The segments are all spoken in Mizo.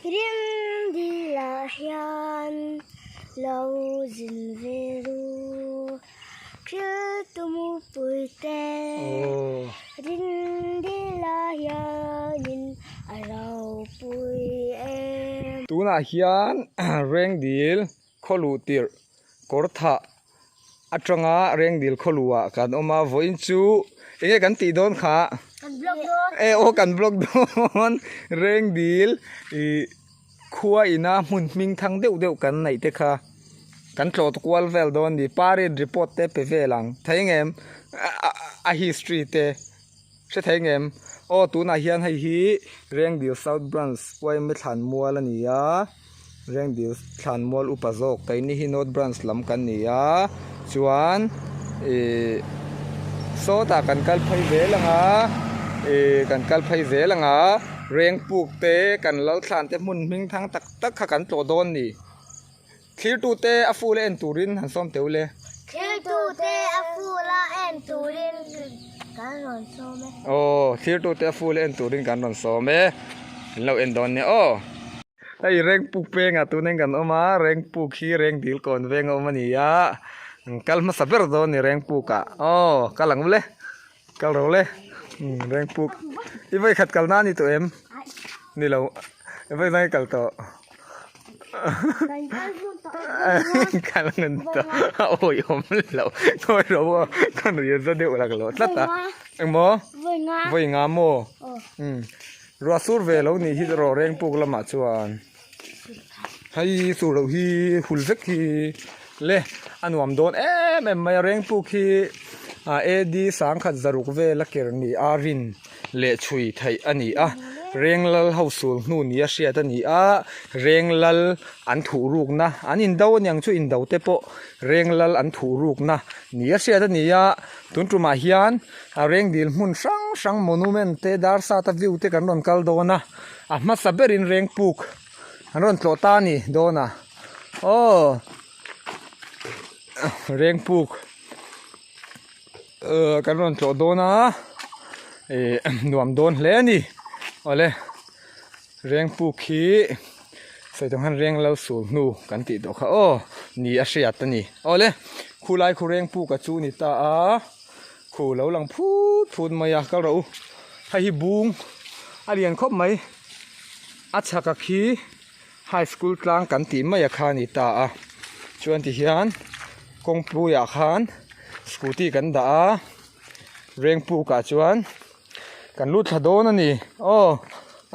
Ringdilah hian lo zin ve ru Thil tumupui te Ringdilah hianin a ropui em. Tunah hian Rengdil khawluh tirh kawr thah atanga Rengdil khawluhah kan awm a, vawiin chu enge kan tih dawn kha? Kan vlog dawn. E aw kan vlog dawn Rengdil ih khua ina hmun hming thang deuh deuh kan neih te kha kan tlawh kual vel dawn ni Parin report te pe vel ang thei ngem a history te. Hre thei ngem? Aw tunah hian hei hi Rengdil South Branch Uaime Thlanmual a ni a, Rengdil Thlanmual upa zawk keini hi North Branch lam kan ni a, chuan ih sawtah kan kal phei zel ang a, ih kan kal phei zel ang a, Rengpuk te kan Lalthlan te hmun hming thang tak tak kha kan tlawh dawn ni. Thirtute a ful a en turin han sawm teuh le. Thirtute a ful a en turin kan rawn sawm e. Aw, thirtute a ful a en turin kan rawn sawm e. An lo en dawn nia aw. Hei Rengpuk pengah tunin kan awm a, Rengpuk hi Rengdil kawn veng a awm a ni a, kal hmasa ber dawn a ni Rengpukah. Aw, kal ang ule, kal ro le. Rengpuk, i vawikhat kalna a ni tawh em? Ni lo, i vawikhat kal tawh. Kal ngun tawh a awihawm loh ngawi ro aw ka nui a za deuh lak loh tlat a engmaw vawi nga maw umm ruah sur ve lo nih hi rawh reng puk lamah chuan hei sur loh hi hul vek hi le a nuam dawn em em mai a reng puk hi a AD sangkhat zaruk vel a ker ni a rin. leh chhui theih a ni a, Renglal ho sul hnu nia hriat a ni a, Renglal an thuh rukna an indo aniang chu indo te pawh Renglal an thuh rukna nia hriat a ni a, tun tumah hian a Rengdil hmun hrang hrang monument te Darsata view te kan rawn kal dawn a, a hmasa berin Rengpuk an rawn tlawh ta a ni dawn a, aw Rengpuk. Kan rawn tlawh dawn a ih nuam dawn hle a ni awle Rengpuk hi sawi tawng hian Reng lo sul hnu kan tih tawh kha aw ni a hriat a ni awle khulai khu Rengpuk a chu ni ta a khu lo lang phut phut mai a kal rawh u hei hi bung a lian khawp mai a chhak a khi high school tlang kan tih mai a kha a ni ta a chuan ti hian kawngpui ah khan scooty kan dah a Rengpuk ah chuan kan lut thla dawn a ni aw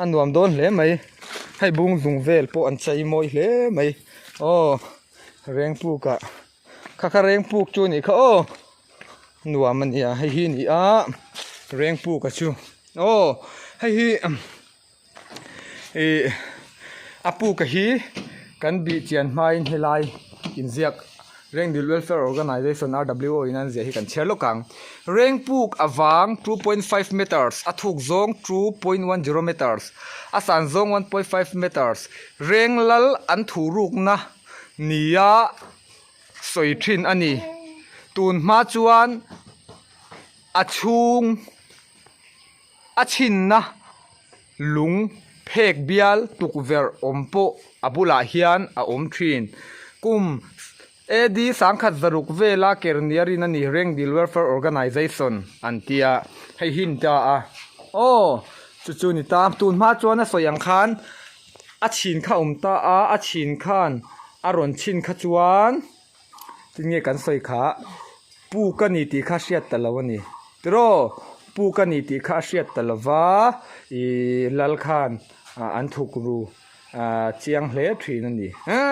a nuam dawn hle mai hei bung zung vel pawh an chei mawi hle mai aw Rengpuk ah kha kha Rengpuk chu a nih kha aw nuam a nia hei hi a ni a Rengpuk a chu aw hei hi. Ih a puka hi kan bih chian hmain helai inziak Rengdil Welfare Organisation RWO in an ziah hi kan chhiar lawk ang. Rengpuk avang 2.5 meters a thuk zawng 2.10 meters a san zawng 1.5 meters Renglal an thurukna nia sawi thin a ni. Tun hma chuan a chhung. A chhinna lung phek bial tukverh awm pawh a bulah hian a awm thin. Kum AD sangkhat zaruk vela Kerniarin a ni Rengdil Welfare Organisation an tia hei hi ni ta a. Aw chu chu ni ta tun hma chuan a sawi ang khan a chhin kha a awm ta a, a chhin khan a rawn chhin kha chuan Tinge kan sawi kha puk a ni tih kha hriat ta lo a ni. Tiraw puk a ni tih kha a hriat ta lo va, ih lal khan an thuk ru chiang hle thin a ni.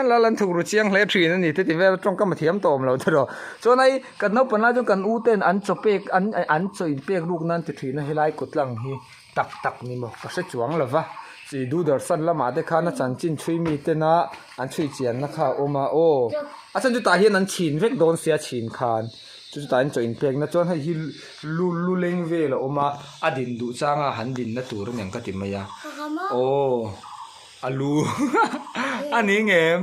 Lal an thuk ru chiang hle thin a ni te ti vel tawngkam a thiam tawh awm lo tiraw. Chuan hei kan naupang lai chuan kan u ten an chaw pek an an chaw in pek ruk nan ti thin a helai kut lang hi. Tak tak ni maw ka hre chuang lo va, chi Doordarshan lamah te khan a chanchin chhui mi tena an chhui chianna kha a awm a aw a chhan chu tah hian an chhin vek dawn sia chhin khan chu chutah hian chaw inpekna chuan hei hi lu lu leng vel a awm a a din duh changa han dinna tur aniang ka ti mai a aw a lu a ni ngem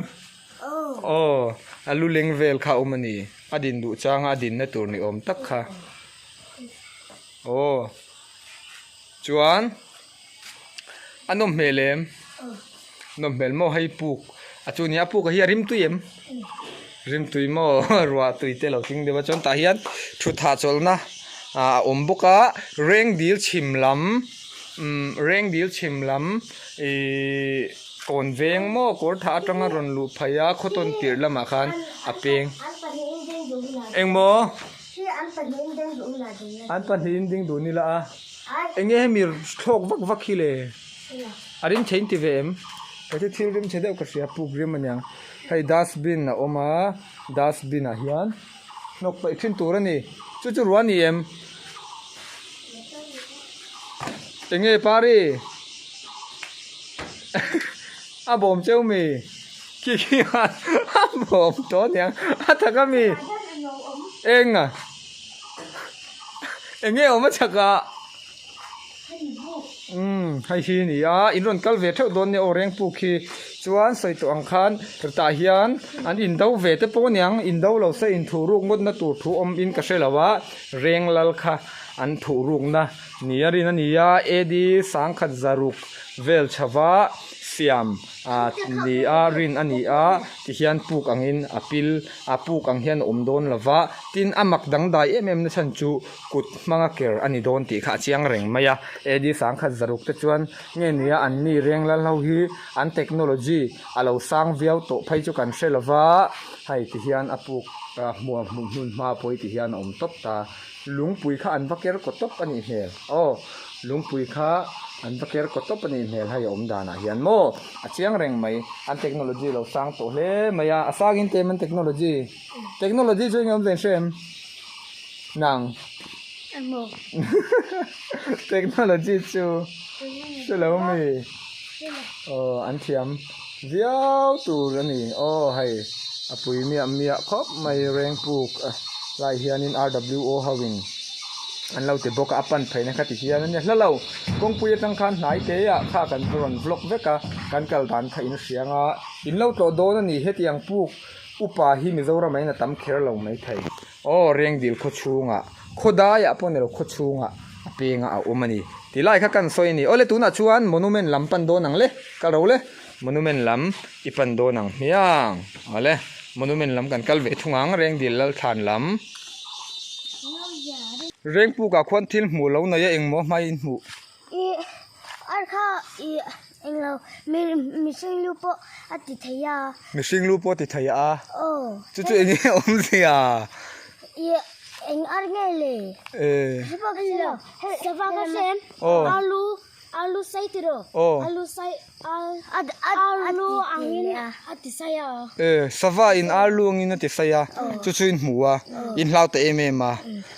aw a lu leng vel kha a awm a ni a din duh changa a dinna tur ni awm tak kha aw. Chuan a nawm hmel em? Nawm hmel maw hei puk a chu nia puk a hi a rimtui em rimtui maw ruah tui te lo tling deuh a chuan tah hian thutha chawlhna ah a awm bawk a reng dil chhim lam umm reng dil chhim lam ihh kawn veng maw kawr thah atanga rawn luh phei a khawtawn tirh lamah khan a peng engmaw an pahnihin ding dun ila a enge hemi thlawk vak vak hi le. A rim chhe in ti ve em? Kei chu thil rim chhe deuh ka hria puk rim aniang. Hei dustbin a awm a, dustbin ah hian hnawk paih thin tur a ni. Chu chu ruah a ni em? Enge pari? A bawm cheu mi? Khi khi a bawm tawh aniang a tak a mi? Eng a? Enge awm a chhak ah? Umm hei hi a ni a in rawn kal ve theuh dawn nia aw rengpuk hi chuan sawi tawh ang khan tah hian an indo ve te pawh aniang indo lo se inthuh ruk ngawt na tur thu awm in ka hre lo a reng lal kha an thuh ruk na ni a rin a ni a A_D sangkhat zaruk vel chhava siam ah ni a rin a ni a tihian puk angin a pil a puk ang hian a awm dawn lo va tin a mak dangdai em em na chhan chu. Kut hmanga ker a ni dawn tih kha a chiang reng mai a, AD sangkhat zaruk te chuan nge nia an ni reng lal ho hi an technology a lo sang viau tawh phei chu kan hre lo va, hei ti hian a puk hmuam hmun hmun hma pawh hi ti hian a awm tawp ta, lungpui kha an va ker kaw tawp a nih hmel aw lungpui kha an va ker kaw tawp a nih hmel hei a awm danah hian maw a chiang reng mai an technology a lo sang tawh hle mai a, a sangin tlem an technology technology chu eng awm ve hre em? Nang. Emaw. Technology chu hre lo mi. Aw an thiam viau tur a ni. Aw hei a pui miah miah khawp mai rengpuk lai hianin RWO ho in an lo ti bawk a a pan phei na kha ti hian a nia hla lo kawngpui atang khan hnai te ah kha kan rawn vlog vek a kan kal dan kha in hriang a in lo tlawh dawn a ni hetiang puk upa hi Mizoram ah hian a tam kher lo maithei. Aw Rengdil khaw chhungah, khaw daiah pawh nilo khaw chhungah a pengah a awm a ni. Ti lai kha kan sawi a ni. Awle tunah chuan monument lam pan dawn ang le, ka ro le, monument lam i pan dawn ang hmiang. Awle monument lam kan kal ve thung ang Rengdil Lalthlan lam. Rengpukah khuan thil hmuh lo nei a engmaw hmai in hmuh. I ar kha i englo mi mihring lu pawh a ti thei a. Mihring lu pawh a ti thei a. Aw. Chu chu eng nge awmzia? I eng ar nge le? E. Hei pawh ka hre lo. Hei sava ka hre em? Aw. Alu alu sai ti rawh. Aw. Alu sai alu angin a ti sai a. E sava in alu angin a ti sai a. Chu chu in hmu a. In hlau ta em em a.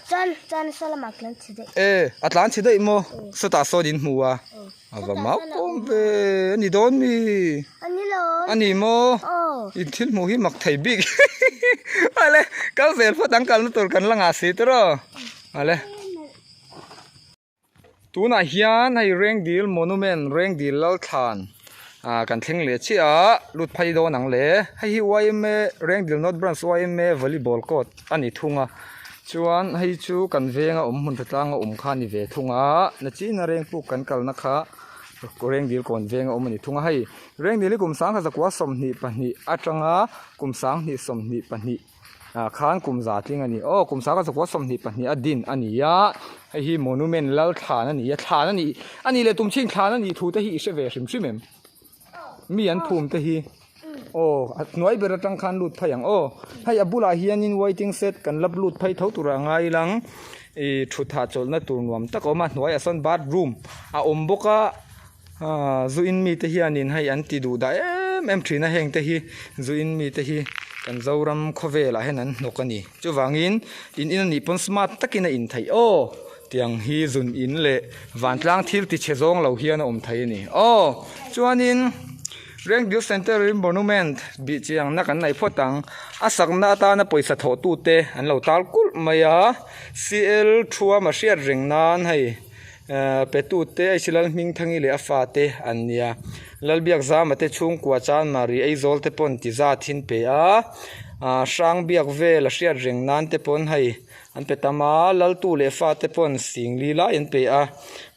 Chuan chuan saw lamah tlan chhe daih. E, a tlan chhe daih maw? Sawtah sawn in hmu a. A va mau kawm ve, a ni dawn mi? A ni lo. A ni maw? Aw. In thil hmuh hi mak thei bik. Ale, kal zel phawt ang kalna tur kan la ngah si tiraw? Ale. Tunah hian hei Rengdil Monument Rengdil Lalthlan ah kan thleng leh chiah a lut phei dawn ang le hei hi yma Rengdil North Branch yma volleyball court a ni thung a chuan hei chu kan venga awm hmun hre tlanga awm kha a ni ve thung a nachina Rengpuk kan kalna kha Rengdil kawn venga awm a ni thung a hei Rengdil hi kum sangkhat zakua 22 atanga kum 2022 Ah khan kum za tling a ni. Aw kum sanga zakua 22 a din a ni a, hei hi monument lal thlan a ni a, thlan a nih a nih leh tum chhin thlan a nih thu te hi i hre ve hrim hrim em? Mi an phum te hi aw a hnuai ber atang khan lut phei ang aw hei a bulah hianin waiting shed kan la lut phei tho tur a ngai lang ih thut hahchawlhna tur nuam tak a awm a hnuaiah sawn bathroom a awm bawk a. Aaa zu in mite hianin hei an ti duh dah em em thin a heng te hi zu in mite hi kan Zoram khawvelah hian an hnawk a ni chuvangin in in anih pawn smart takin a in theih aw tiang hi zun in leh vantlang thil ti chhe zawng lo hian a awm thei a ni aw chuanin Rengdil Cemetery Monument bih chiangna kan nei phawt ang a sakna atana pawisa thawh tute an lo tal kulh mai a C_L thuam a hriat reng nan hei. Ehh petute a Isilal Hmingthangi leh a fate an nia. Lalbiakzama te chhungkua Chanmari Aizawl te pawn ti zat hin pe a. Ah hrang biak vel a hriat reng nan te pawn hei an pe tam a, laltu leh fate pawn sing li lai an pe a,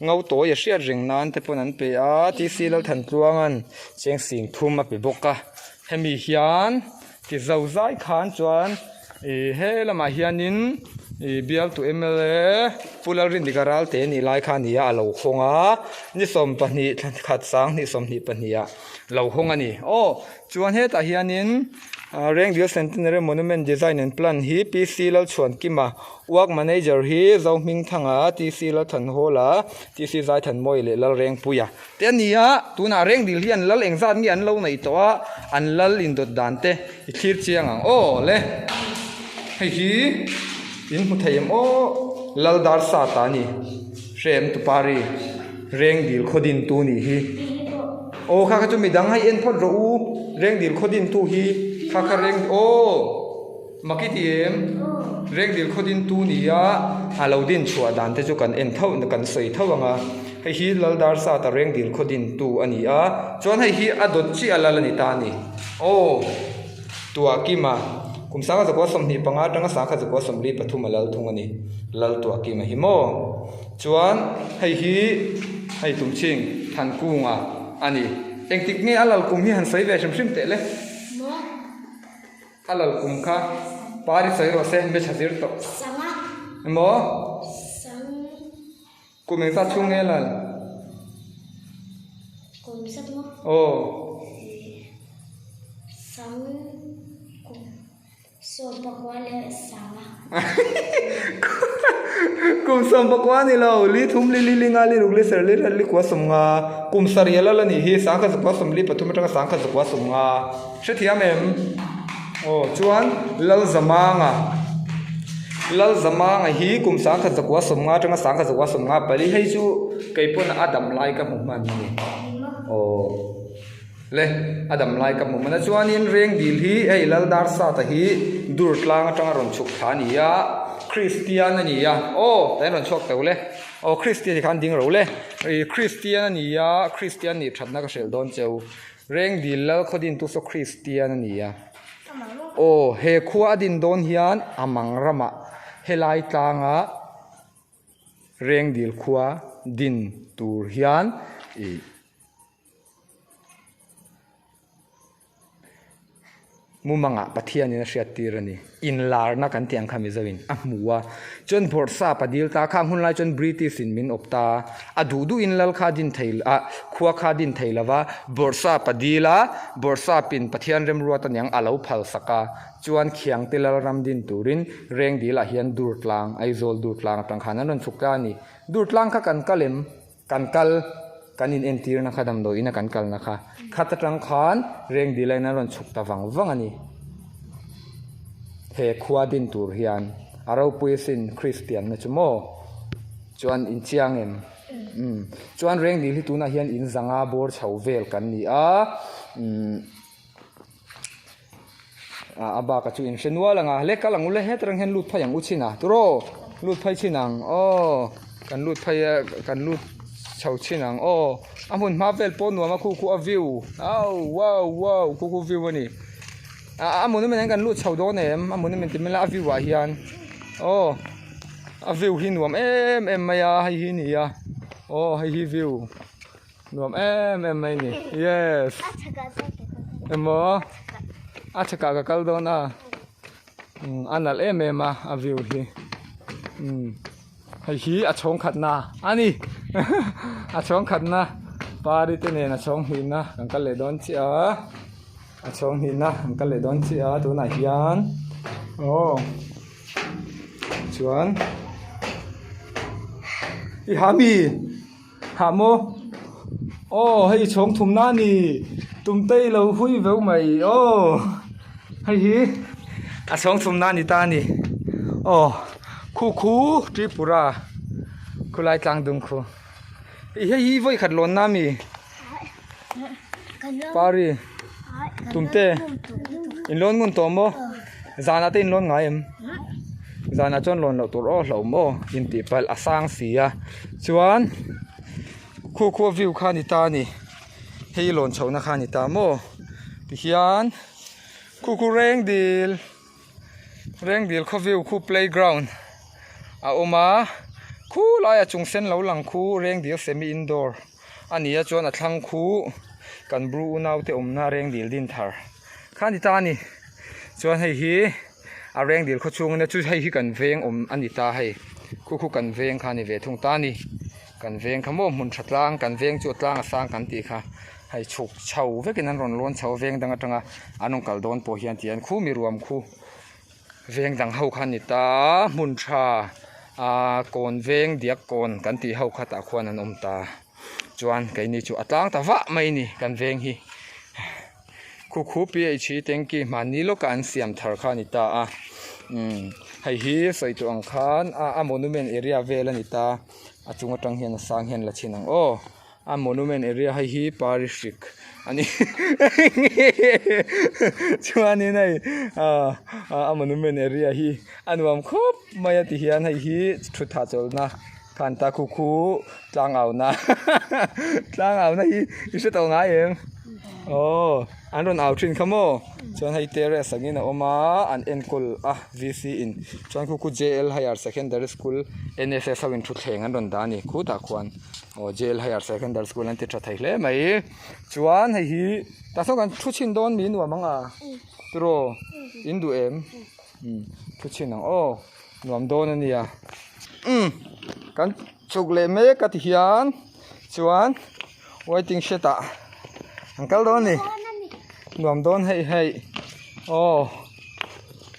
ngo tawi a hriat reng nan te pawn an pe a, TC Lalthantluanga'n cheng sing thum a pe bawk a, hemi hian ti zo zai khan chuan ih he lamah hianin ih bialtu mla Pu Lalrindika Ralte nih lai kha a ni a, a lo hawng a, ni 20 thla khat 20 22 ah lo hawng a ni. Aw chuan hetah hianin Rengdil Centenary Monument Design and Plan hi PC Lalchhuankima Work Manager hi Zohmingthanga TC Lalthanhawla TC Zaithanmawia leh Lalrengpuia te a ni a, tunah Rengdil hi an lal engzat nge an lo neih tawh a, an lal indawt dan te i thlir chiang ang aw le. Hei hi in hmu thei em aw Laldarsata a ni, Hrem Tupari Rengdil khawdintu nih hi. Aw kha kha chu midang hei en phawt rawh u Rengdil khaw din tu hi kha kha reng aw mak i ti em Rengdil khaw din tu ni a a lo din chhuah dan te chu kan en tho kan sawi tho ang a hei hi Laldarsata Rengdil khaw din tu a ni a chuan hei hi a dawt chiah lal a ni ta a ni aw Tuahkima kum sangha zakua 25 atanga sangha zakua 43 a lal thung a ni Lal Tuahkima hi maw. Chuan hei hi hei tumchhing Thankunga a ni. Engtik nge a lal kum hi han sawi ve hrim hrim teh le? Maw? A lal kum kha Pari sawi rawh se me tha zir tawh. Sanga. Emaw? Sang. Kum engzat chhung nge a lal? Kum zat maw? Aw. Sang kum. 14 leh sanga. Kum 14 ni lo, li thum li li li nga li ruk li ser li riat li kua 50, kum sarih a lal a nih hi, 1943 atanga 1950. Hrethiam em? Aw, chuan Lalzamanga, Lalzamanga hi kum 1950 atanga 1954 hei chu kei pawn a dam lai ka hmu hman a ni. Aw. Le, a dam lai ka hmu hman a. Chuanin Rengdil hi hei Laldarsata hi dur tlang atanga rawn chhuk thla a ni a, Kristian a ni a, aw tlai rawn chhuak teuh le, aw Kristian hi khan ding ro le, ih Kristian a ni a, Kristian nih thatna ka hrilh dawn cheu, Rengdil Lal Khawdintu saw Kristian a ni a, aw he khua a din dawn hian a mang ramah helai tlanga Rengdil khua din tur hian ih. Mumangah Pathianin a hriat tir a ni. Inlarna kan tih ang kha Mizoin a hmu a. Chuan Bawrhsap a dil ta a, khang hun lai chuan British in min awp ta a, a duh duhin lal kha a din thei a, khua kha a din thei lo va, Bawrhsap a dil a, Bawrhsapin Pathian remruat aniang a lo phal sak a, chuan Khiangte Lalram din turin Rengdil ah hian Durtlang, Aizawl Durtlang atang khan an rawn chhuk ta a ni. Durtlang kha kan kal em? Kan kal, kan in entirna kha damdawi ina kan kalna kha khat atang khan reng dil ain a rawn chhuk ta vang vang a ni. He khua din tur hian a ropui asin Kristian na chu maw chuan in chiang em? Umm chuan reng dil hi tunah hian in zanga bawr chho vel kan ni a umm. A bak a chu in hre nual ang a le kal ang u le hetrang hian lut phei ang u chin a turaw lut phei chin ang aw kan lut phei a kan lut chho chin ang aw a hmun hma vel pawh nuam a khu khu a view au wow wow khu khu view a ni a a monument ah hian kan lut chho dawn em a monument ti mai a view ah hian aw a view hi nuam em em mai a hei hi a ni a aw hei hi view. Nuam em em mai ni. Yes. Emaw a chhakah ka kal dawn a. A nalh em em a a view hi. Hei hi a chhawng khatna a ni. A chhawng khatna pari te nen a chhawng hnihna kan kal leh dawn chiah a. A chhawng hnihna kan kal leh dawn chiah a tunah hian aw chuan i ha mi. Hah maw? Aw hei chhawng thumna a ni tumte i lo hui veuh mai aw hei hi a chhawng thumna a ni ta a ni aw khu khu Tripura khulai tlang dung khu ih hei hi vawi khat lawnna a mi Pari tumte in lawn ngun tawh maw zanah te in lawn ngai em? Zanah chuan lawn loh tur aw hlauh maw intih palh a sang si a chuan khu khu a view kha a ni ta a ni hei lawn chhohna kha a ni ta maw tihian khu khu reng dil. Rengdil khaw view khu playground a awm a khu laia chung sen lo lang khu Rengdil semi indoor a ni a chuan a thlang khu kan bru unau te awmna Rengdil din thar kha a ni ta a ni chuan hei hi a Rengdil khaw chhung ania chu hei hi kan veng awm a ni ta hei khu khu kan veng kha a ni ve thung ta a ni kan veng kha maw hmun tha tlang kan veng chu a tlang a sang kan tih kha hei chhuk chho vekin an rawn lawn chho a veng dang atanga an rawn kal dawn pawh hian tihian khu mi ruam khu. Veng dang ho kha a ni ta a, hmun tha ah kawn veng diak kawn kan tih ho kha tah khuan an awm ta chuan keini chu a tlang ta vah mai a ni kan veng hi khu khu PHE tanky hmanni lawkah an siam thar kha a ni ta a umm hei hi sawi tawh ang khan a monument area vel a ni ta a chung atang hian a sang hian la chhin ang aw. A monument area hei hi parish hrik a ni chuanin hei ah a monument area hi a nuam khawp mai a ti hian hei hi thutha chawlhna khan ta khu khu tlangau na tlangau na hi i hre tawh ngai em aw an rawn au thin kha maw chuan hei terrace angin a awm a an enkawl a V C in chuan khu khu J L higher secondary school N S S ho in thutthleng an rawn dah a ni khutah khuan. Aw jail higher secondary school an ti tha thei hle mai chuan hei hi tah sawn kan thu chhin dawn mi nuam ang a tiraw in duh em umm thu chhin ang aw nuam dawn a nia umm kan chhuk leh mek a ti hian chuan waiting shed ah an kal dawn a ni nuam dawn hei hei aw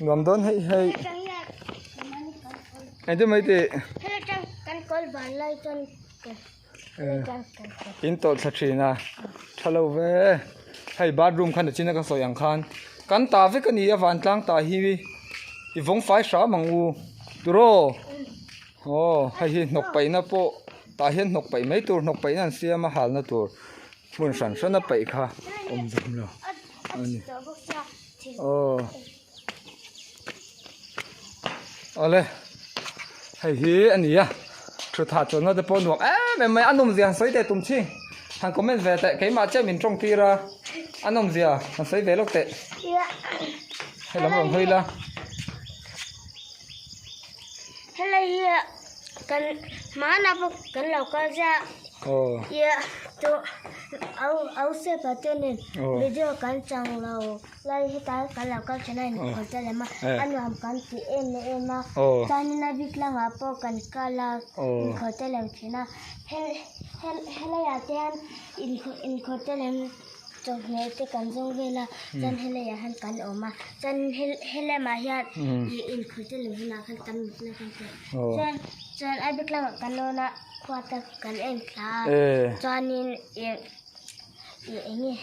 nuam dawn hei hei. Engtin mai tih? In tawlh thla thin a, tha lo ve. Hei bathroom kha nachina ka sawi ang khan kan ta vek a ni a vantlang ta hi i vawng fai hram ang u turaw. Aw hei hi hnawk paihna pawh tah hian hnawk paih mai tur hnawk paihna an siam a halna tur hmun hran hran a paih kha awm zawm lo a ni. Aw. Awle hei hi a ni a thutha chuanna te pawh nuam em em mai a nawm zia han sawi teh tum chi han comment ve teh keimah chiah min tawng tir a a nawm zia han sawi ve lawk teh hei lam rawn hawi la. Helai hi kan hmanah pawh kan lo kal ziah chu au sepa te nen video kan chang lo. Lai heta kan lo kal thin a inkhawm te lem a, a nuam kan ti em em a, chuanin a bik lamah pawh kan kal a, inkhawm te lem thin a, helaiah te hian inkhawm te lem chawhmeh te kan zawng vel a, chuan helaiah hian kan awm a, chuan helamah hian inkhawm te lem hunah khan kan mutna kan ti a, chuan a bik lamah kan lawn a, khua te kan en thla a, chuanin ih eng nge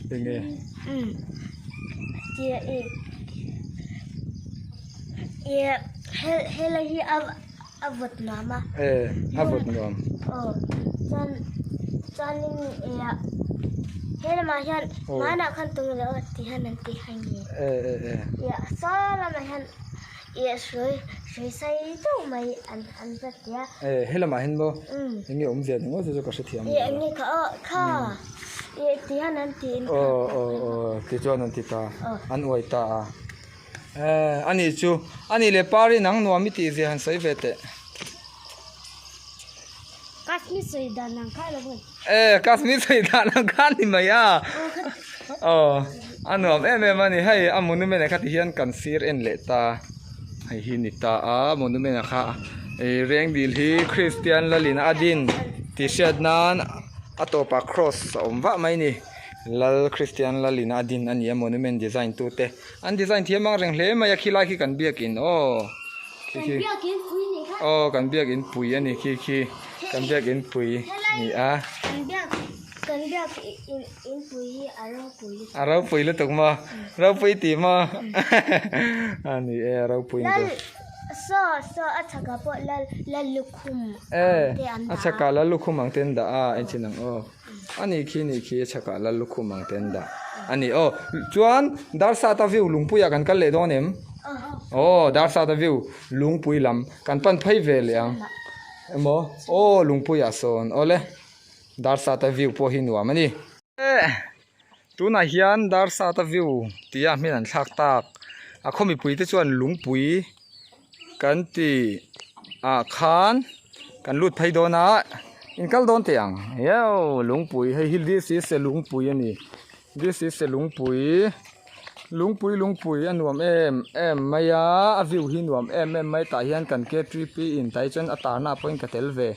Enge? Helai hi a vawt nuam a. E, a vawt nuam. Aw, chuan chuanin helamah hian hmanah khan tunge lo ti hian an ti hangi. E e e. Saw lamah hian. Ih hrui hrui sai deuh mai an an va ti a. Eh helamah hian maw eng nge awmzia ni ngawt chu chu ka hrethiam lo. Ih eng nge kha aw kha ih ti hian an ti in kha. Aw aw aw ti chuan an ti ta an uai ta a. Eh ani chu ani leh pari nang nuam i tih zia han sawi ve teh. Kashmir sawi dan ang kha lo hmun. Eh Kashmir sawi dan ang kha ni mai a. Aw a nuam em em a ni hei a monument ah kha ti hian kan sir en leh ta hei hi ni ta a monument ah kha ih Rengdil hi Christian lalin a din tih hriat nan a tawpah cross a awm vah mai a ni lal Christian lalin a din a ni a monument design tu te an design thiam ang reng hle mai a khilai khi kan biakin aw. Kan biakin pui nih kha. Aw kan biakin pui a ni khi khi kan biakin pui ni a. Kan biak kan biak in pui hi a ropui lutuk. A ropui lutuk maw? Ropui ti maw? A ni e a ropui ni Lal saw saw a chhakah pawh lal lal lukhum ang te an dah a. A chhakah lal lukhum ang te an dah a engchin ang aw. A ni khi ni khi a chhakah lal lukhum ang te an dah a ni aw. Chuan Darsata view lungpuiah kan kal leh dawn em? Aw Darsata view lungpui lam kan pan phei ve leh ang emaw aw lungpuiah sawn awle Darsata view pawh hi nuam a ni. Tunah hian Darsata view tia hmin an thlak tak a khaw mipui te chuan lungpui kan ti ah khan kan lut phei dawn a in kal dawn teh ang eo lungpui hei hi this is a lungpui a ni this is a lungpui lungpui lungpui a nuam em em mai a a view hi nuam em em mai tah hian kan k three p in tah hi chuan a tarna ah pawhin ka tel ve.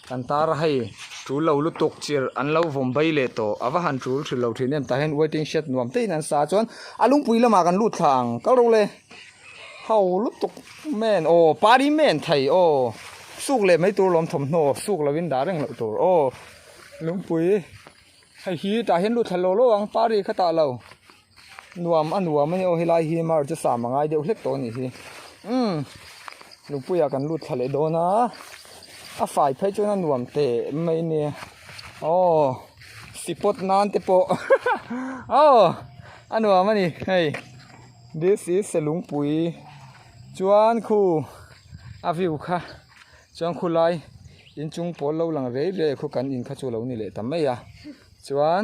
Kan tar a hei tul lo lutuk chirh an lo vawm bai leh tawh a va han tul thin lo thin em tah hian waiting shed nuam te in an sa chuan a lungpui lamah kan lut thla ang kal ro le ho lutuk men aw pari men thei aw suk leh mai tur lawm thawmhnaw suk lo in dah reng loh tur aw lungpui hei hi tah hian lut thla lo lo ang pari kha tah lo nuam a nuam a ni aw helai hi mar chu sam a ngai deuh hlek tawh a nih hi umm lungpuiah kan lut thla leh dawn a a fai phei chuan a nuam teh mai a nia aw sipawt nan te pawh aw a nuam a ni hei this is a lungpui chuan khu a view kha chuan khulai inchung pawl lo lang rei rei khu kan in kha chu lo ni leh ta mai a chuan.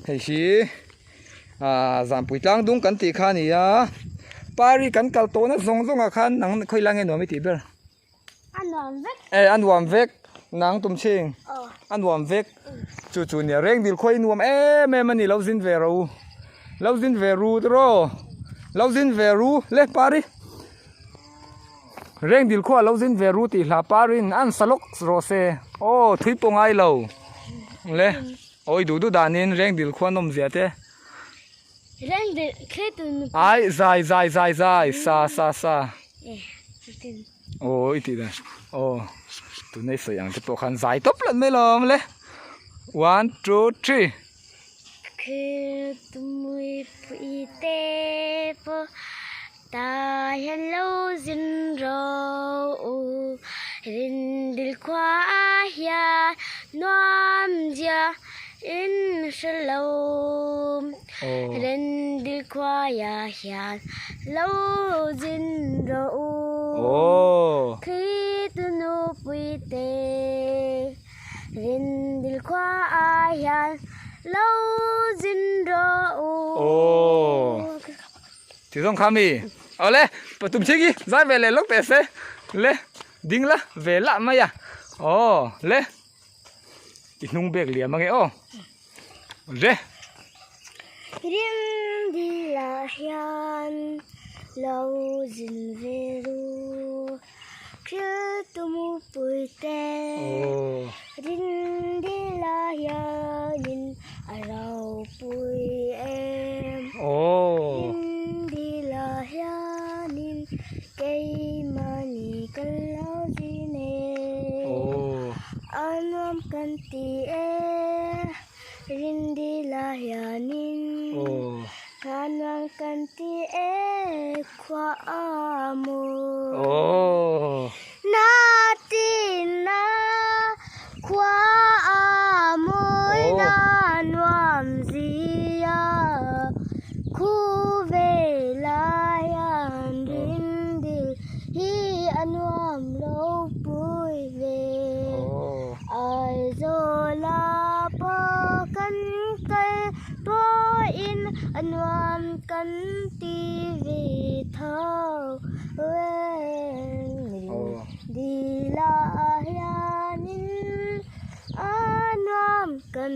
Hei hi ah Zanpui tlang dung kan tih kha a ni a Pari kan kal tawhna zawng zawng ah khan nang khawi lai nge nuam i tih ber? A nuam vek. Eh a nuam vek nang tum chhing a nuam vek chu chu nia reng dil khawi nuam em em a ni lo zin ve ro lo zin ve ru tiraw lo zin ve ru le Pari reng dil khuaa lo zin ve ru tih hla Parin an sa lawk rawh se aw thui pawh ngai lo le. Awi duh duh danin Rengdil khua nawm zia te. Rengdil khi tu nu. Ai zai zai zai zai sa sa sa. Eh chutin. Aw i tih dan. Aw tunei sawi ang te pawh khan zai tawp lan mai lawm le. One two three. Khi tu mui pui te pawh ta hian lo zin rawh u Rindil khua hian nuam zia in hre lo Rindil khua hian lo zin rawh u Khi tu nupui te Rindil khua hian lo zin rawh u. Ti zawng kha mi awle patum chhing hi zai ve leh lawk teh se le ding la ve lah mai a aw le i hnung bek liam ange aw le. Rim dilah hian lo zin ve ru thil tumupui te rim dilah hianin a ropui em rim dilah hianin keimahni kan lo zin e a nuam kan ti e rim dilah hianin a nuam kan ti e khua a mawi. Natina khua a mawi na nuam zia khu ve lai an rindil hi a nuam lo pui ve. Aizawla pawh kan kal pawhin a nuam kan ti ve tho e. Dilah hianin a nuam kan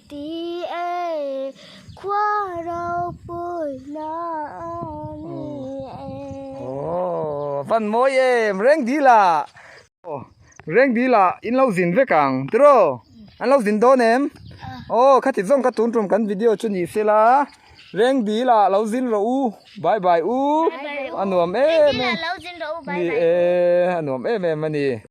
ti e, khua ropuina a ni e. Aw, van mawi em, reng dilah. Reng dilah in lo zin vek ang, tiraw? An lo zin dawn em? Aw, khati zawng kha tun tum kan video chu ni sela. Reng dilah lo zin rawh u, bye bye u. A nuam em em. Ni e, a nuam em em a ni.